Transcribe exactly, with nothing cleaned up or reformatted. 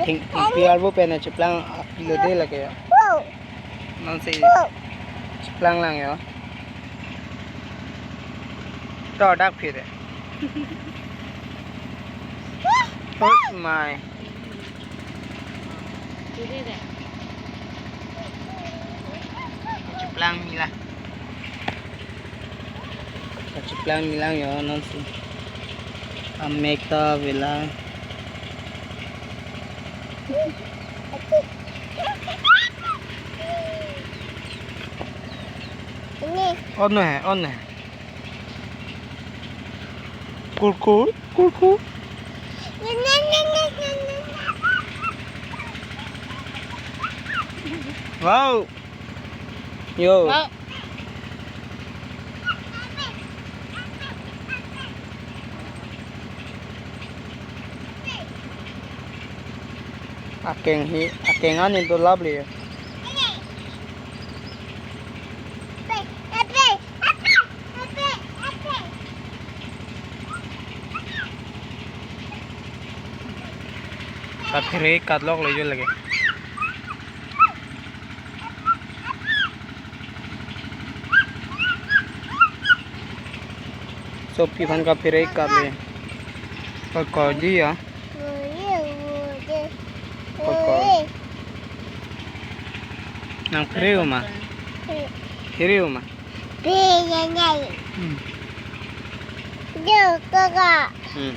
Thing, thingpi arvo pen cheplang apilo de lake ya. Non si cheplang lang yo. To dak phire. Oh my. Cheplang mila. Cheplang milang yo non si. Amek ta vela. Ini. On hai, on hai. Kurkur, kurkur. Wow. Yo. Wow. Akeng hi, akeng an into lovely. Kaphere kat lok lo yo lake. Sopi aphan kaphere kat le. Koi koi ji ya. Koi koi. Nang phere ma? Phere ma? Hmm. Hmm.